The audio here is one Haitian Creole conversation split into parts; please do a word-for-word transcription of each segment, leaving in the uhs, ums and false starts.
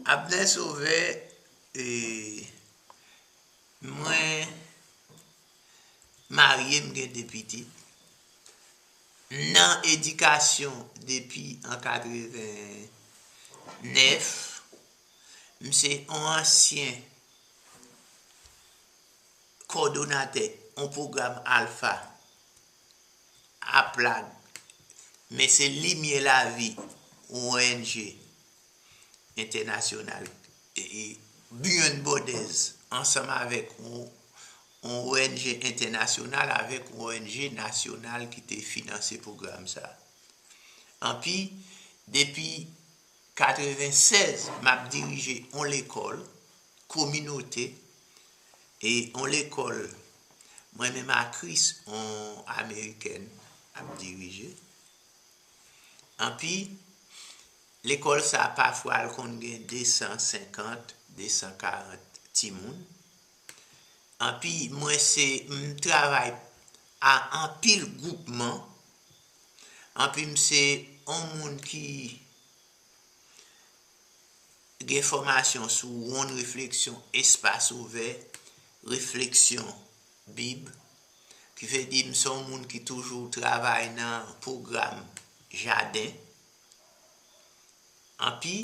Abner Sauveur, e, mwen marye, m gen de pitit. M nan edikasyon depi an katreven nèf. M se yon ansyen kòdonatè yon pwogram Alpha, APLAG, men se Limyè Lavi, yon O N G entènasyonal, e, e, Beyond Borders, ansanm avèk yon, yon O N G entènasyonal, avèk yon O N G nasyonal ki te finanse pwogram sa a. Anpi, depi katrevensèz, m ap dirije yon lekòl kominote, e yon lekòl mwen menm ak Chris, yon amerikèn, ap dirije. Anpi, lekòl sa a pafwa l konn gen de san senkant, de san karant timoun. Anpi, mwen se, m travay a anpil gwoupman. Anpi, m se yon moun ki gen fòmasyon sou wonn refleksyon, espas ouvè, refleksyon Bib, ki vle di m se yon moun ki toujou travay nan pwogram jaden. Anpi,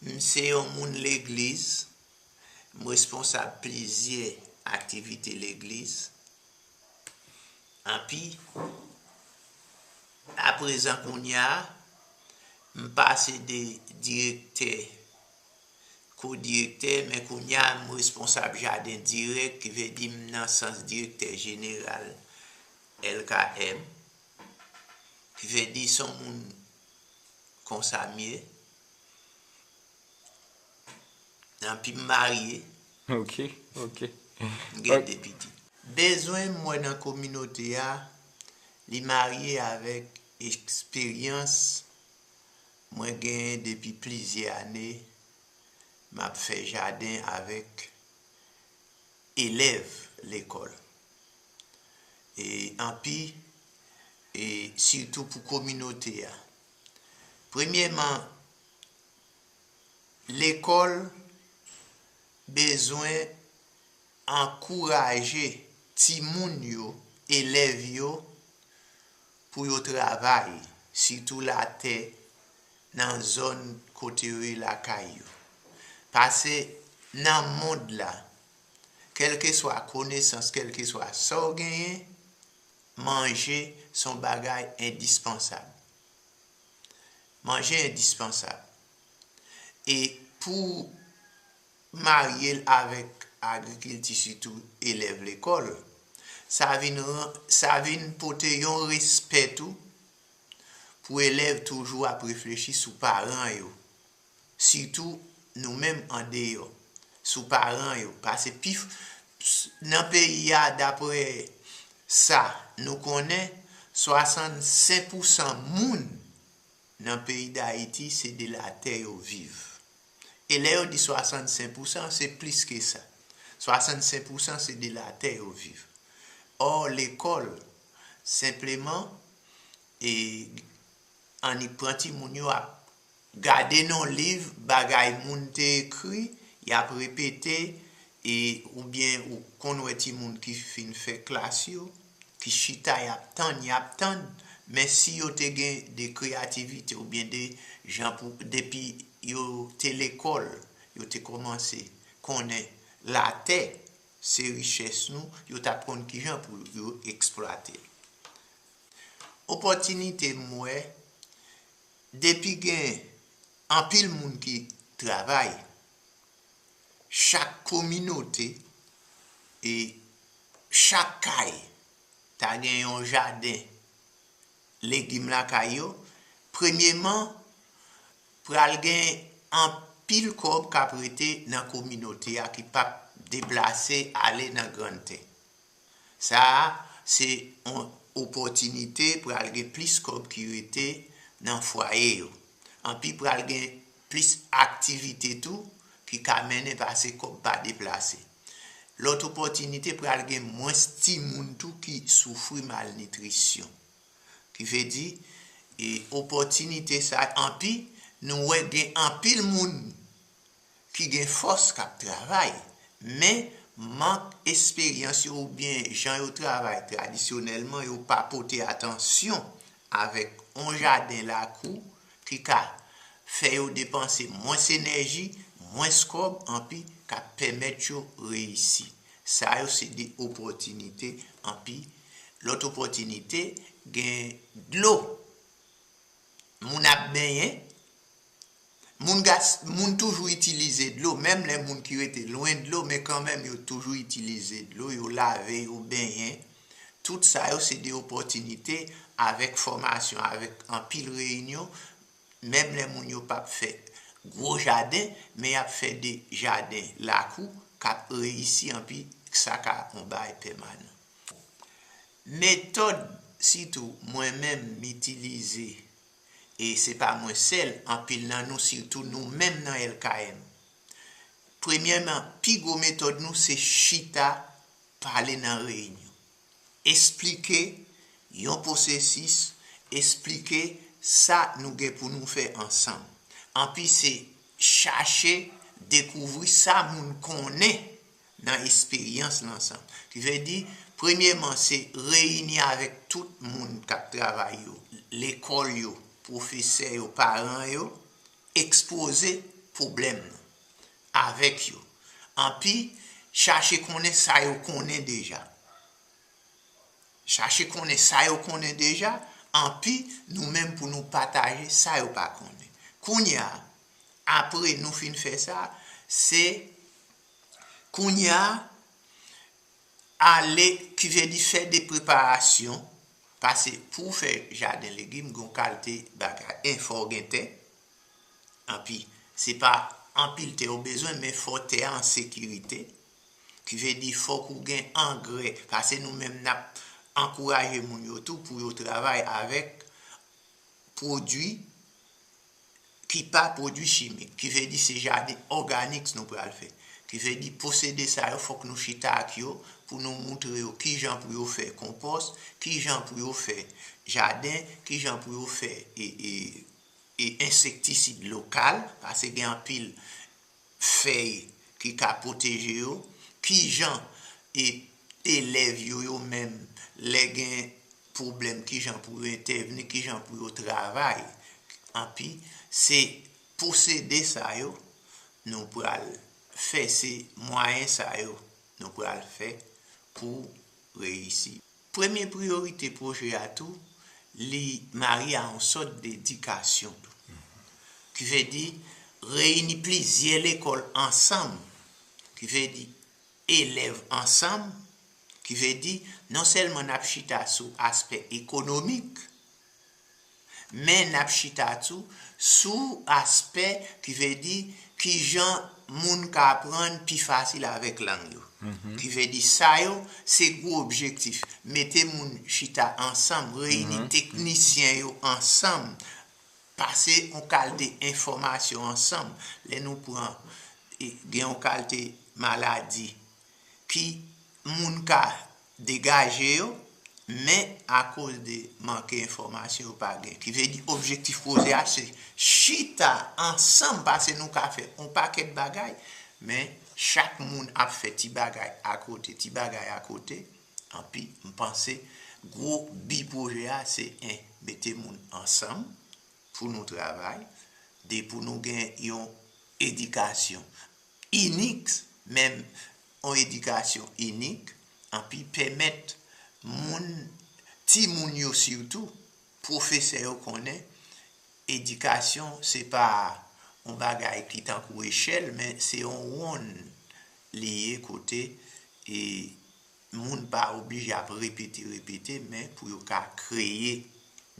m se yon moun legliz, m responsab plizyè aktivite legliz. Anpi, aprezan kounye a, m pase de direktè, ko-direktè, men kounye a, m responsab jaden dirèk, ki vle di m nan sans direktè jeneral L K M, ki vle di se yon moun konsa m ye. Anpi m marye. Ok, ok. M gen de pitit. Bezwen m wè nan kominote a, li marye avèk eksperyans mwen genyen depi plizyè ane. M ap fè jaden avèk elèv lekòl. E anpi, e sitou pou kominote a. Premyèman, lekòl bezwen ankouraje timoun yo, elèv yo, pou yo travay, sitou latè, nan zòn kote yo ye lakay yo. Paske nan mond la, kèlkeswa konesans, kèlkeswa sa w genyen, manje se yon bagay endispansab. Manje endispansab. E pou marye l avèk agrikilti, sitou elèv lekòl, sa vin ran-, sa vin pote yon respè tou pou elèv toujou ap reflechi sou paran yo. Sitou nou menm andeyò, sou paran yo. Paske pi f-, nan peyi a, daprè sa nou konnen, swasannsenk pousan moun nan peyi Dayiti, se de latè yo viv. E lè yo di swasannsenk pousan, se plis ke sa. Swasannsenk pousan se de latè yo viv. Ò, lekòl, senpleman, e, annik pran timoun yo ap gade nan liv bagay moun te ekri, y ap repete, e, oubyen ou konn wè timoun ki fin fè klas yo, ki chita, y ap tann, y ap tann, men si yo te gen de kreyativite oubyen de jan pou, depi yo te lekòl, yo te kòmanse konnen latè se richès nou, yo t ap konn kijan pou yo eksplwate l. Opòtinite m wè, depi gen anpil moun ki travay, chak kominote e chak kay ta gen yon jaden legim lakay yo, premyeman, pral gen anpil kòb k ap rete nan kominote a ki p ap deplase ale nan grann tè. Sa a, se yon opòtinite, pral gen plis kòb ki rete nan fwaye yo. Anpi pral gen plis aktivite tou ki ka mennen paske kòb pa deplase. Lòt opòtinite, pral gen mwens timoun tou ki soufri malnitrisyon. Ki vle di, e, opòtinite sa, anpi nou wè gen anpil moun ki gen fòs k ap travay, men mank esperyans yo oubyen jan yo travay tradisyonèlman, yo pa pote atansyon avèk yon jaden lakou ki ka fè yo depanse mwens enèji, mwens kòb, anpi k ap pèmèt yo reyisi. Sa yo se de opòtinite, anpi lòt opòtinite, gen dlo. Moun ap benyen, moun gas, moun toujou itilize dlo, menm lè moun ki rete lwen dlo, men kanmenm yo toujou itilize dlo, yo lave, yo benyen. Tout sa yo se de opòtinite avèk fòmasyon, avèk anpil reyinyon, menm lè moun yo p ap fè gwo jaden, men y ap fè de jaden lakou k ap reyisi anpi sa ka yon bagay pèmanan. Metòd sitou mwen menm m itilize, e se pa mwen sèl, anpil nan nou, sitou nou menm nan L K M. Premyèman, pi gwo metòd nou se chita pale nan reyinyon. Esplike yon pwosesis, esplike sa nou gen pou nou fè ansanm. Anpi se chache dekouvri sa moun konnen nan esperyans l ansanm. Ki vle di, premyèman, se reyini avèk tout moun k ap travay yo, lekòl yo, pwofesè yo, paran yo, ekspoze pwoblèm nan avèk yo. Anpi, chache konnen sa yo konnen deja. Chache konnen sa yo konnen deja, anpi nou menm pou nou pataje sa yo pa konnen. Kounye a, apre nou fin fè sa, se kounye a, ale, ki vle di fè de preparasyon, paske pou w fè jaden legim, gen yon kalite bagay, en, fò w gen tè, anpi, se pa anpil tè w bezwen, men fò tè a an sekirite, ki vle di fòk ou gen angrè, paske nou menm n ap ankouraje moun yo tou pou yo travay avèk pwodui ki pa pwodui chimik, ki vle di se jaden òganik nou pral fè. Ki vle di posede sa yo, fòk nou chita ak yo pou nou moutre yo kijan pou yo fè konpòs, kijan pou yo fè jaden, kijan pou yo fè e, e, e ensektisid lokal, paske gen anpil fèy ki ka pwoteje yo, kijan e, elèv yo, yo menm, lè gen pwoblèm, kijan pou yo entèvni, kijan pou yo travay. Anpi, se pwosede sa yo nou pral fè, se mwayen sa yo nou pral fè pou reyisi. Premye priyorite pwojè a tou, li marye a yon sòt dedikasyon tou. Ki vle di, reyini plizyè lekòl ansanm, ki vle di, elèv ansanm, ki vle di, non sèlman n ap chita sou aspè ekonomik, men n ap chita tou sou aspè ki vle di kijan moun ka aprann pi fasil avèk lang yo. Ki vle di sa yo, se gwo objektif. Mete moun chita ansanm, reyini teknisyen yo ansanm, pase yon kalite enfòmasyon ansanm. Lè nou pran, e, gen yon kalite maladi ki moun ka degaje yo, men akoz de manke enfòmasyon yo pa gen. Ki vle di objektif pwojè a se chita ansanm, paske nou ka fè yon pakèt bagay, men chak moun ap fè ti bagay akote, ti bagay akote. Anpi, m panse gwo bi pwojè a se, en, mete moun ansanm pou nou travay, de, pou nou gen yon edikasyon inik, menm yon edikasyon inik, anpi pèmèt moun, timoun yo sitou, pwofesè yo konnen edikasyon se pa yon bagay ki tankou echèl, men se yon wonn li ye kote, e, moun pa oblije ap repete, repete, men pou yo ka kreye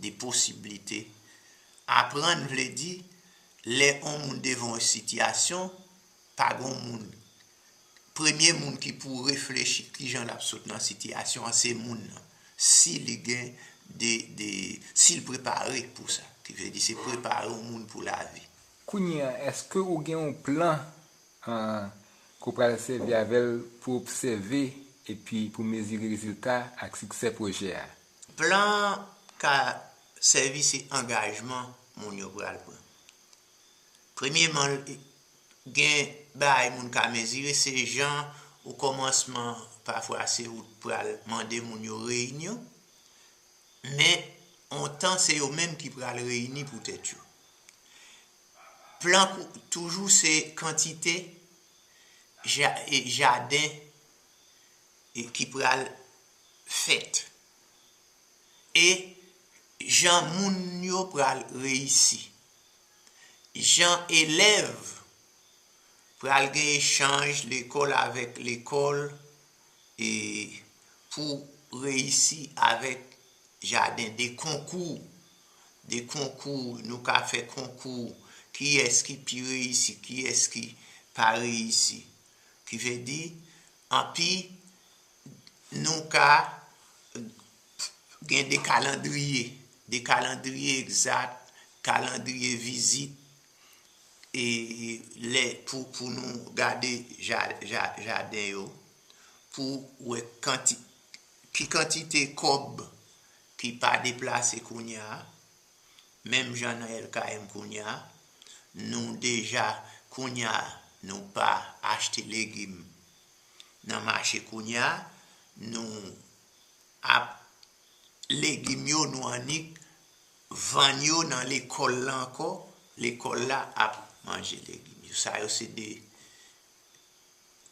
de posiblite. Aprann vle di, lè yon moun devan yon sitiyasyon, pa gen moun. Premye moun ki pou reflechi kijan l ap sot nan sitiyasyon an, se moun nan. Si li gen de, de, si l prepare pou sa. Ki vle di se prepare yon moun pou lavi. Kounye a, èske ou gen yon plan, an, ke w pral sèvi avè l pou obsève epi pou mezire rezilta ak siksè pwojè a? Plan ka sèvi se angajman moun yo pral pran. Premyeman, Gen bagay moun ka mezire, se jan o kòmansman, pafwa se ou pral mande moun yo reyini, men yon tan se yo menm ki pral reyini pou tèt yo. Plan kou- toujou se kantite ja- e jaden e ki pral fèt. E jan moun yo pral reyisi. Jan elèv pral gen echanj lekòl avèk lekòl e pou reyisi avèk jaden de konkou. De konkou, nou ka fè konkou. Kiyès ki pi reyisi, kiyès ki pa reyisi. Ki vle di, anpi nou ka gen de kalandriye, de kalandriye egzat, kalandriye vizit, e lè pou, pou nou gade ja- ja- jaden yo, pou wè kanti- ki kantite kòb ki pa deplase kounye a, menm jan nan L K M kounye a, nou deja kounye a, nou pa achte legim nan mache kounye a, nou ap legim yo, nou annik vann yo nan lekòl la ankò, lekòl la ap manje legim yo. Sa yo se de,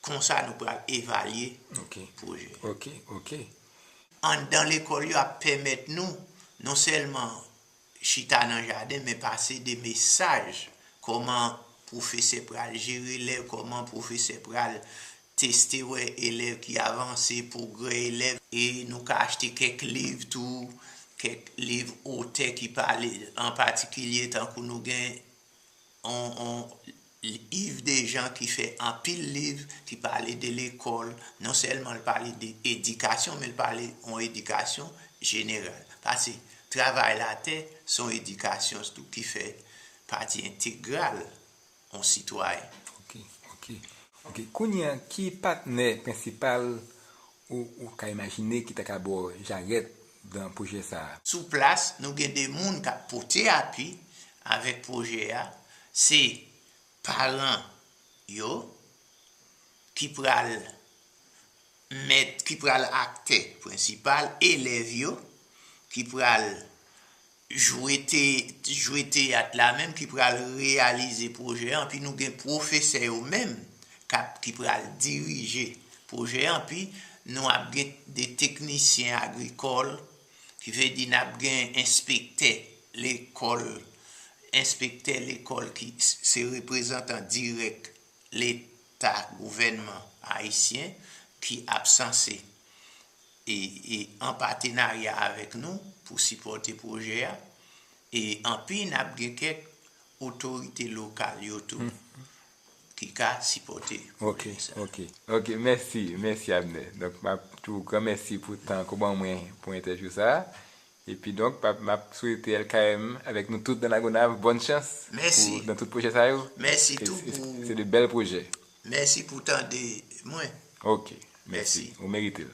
konsa nou pral evalye Ok. pwojè. Ok, ok. Anndan lekòl yo ap pèmèt nou non sèlman chita nan jaden, men pase de mesaj, kòman pwofesè pral jere elèv, kòman pwofesè pral teste wè elèv ki avanse, pwogrè elèv, e nou ka achte kèk liv tou, kèk liv otè ki pale an patikilye, tankou nou gen on, on Yves Dejean ki fè anpil liv ki pale de lekòl, non sèlman l pale de edikasyon, men l pale on edikasyon jeneral. Paske travay latè se on edikasyon tou ki fè pati entegral on sitwayen. Ok, ok. Ok, kounye a, ki patnè prensipal ou, ou ka imajine ki ta ka ba w jarèt nan pwojè sa a? Sou plas, nou gen de moun k ap pote apui avèk pwojè a. Se paran yo ki pral mèt, ki pral aktè prensipal, elèv yo ki pral jwe te- jwe teyat la menm, ki pral reyalize pwojè an, anpi nou gen pwofesè yo menm k ap- ki pral dirije pwojè an, anpi nou ap gen de teknisyen agrikòl, ki vle di n ap gen enspektè lekòl, enspektè lekòl ki s- se reprezantan dirèk Leta, gouvènman ayisyen ki ap sanse e, e an patenarya avèk nou pou sipòte pwojè a. E anpi n ap gen kèk otorite lokal yo tou ki ka sipòte Ok, pwojè sa. Ok, ok. Mèsi, mèsi Abner. Donk, m ap di w gran mèsi pou tan ke w ban mwen pou entèvyou sa a. Epi donk, m ap, m ap swete L K M avèk nou tout nan Lagonav, bòn chans Mèsi. pou, nan tout pwojè sa yo. Mèsi E tou se- se- pou- se de bèl pwojè. Mèsi pou tande mwen. Ok, mèsi. Mèsi. Ou merite l.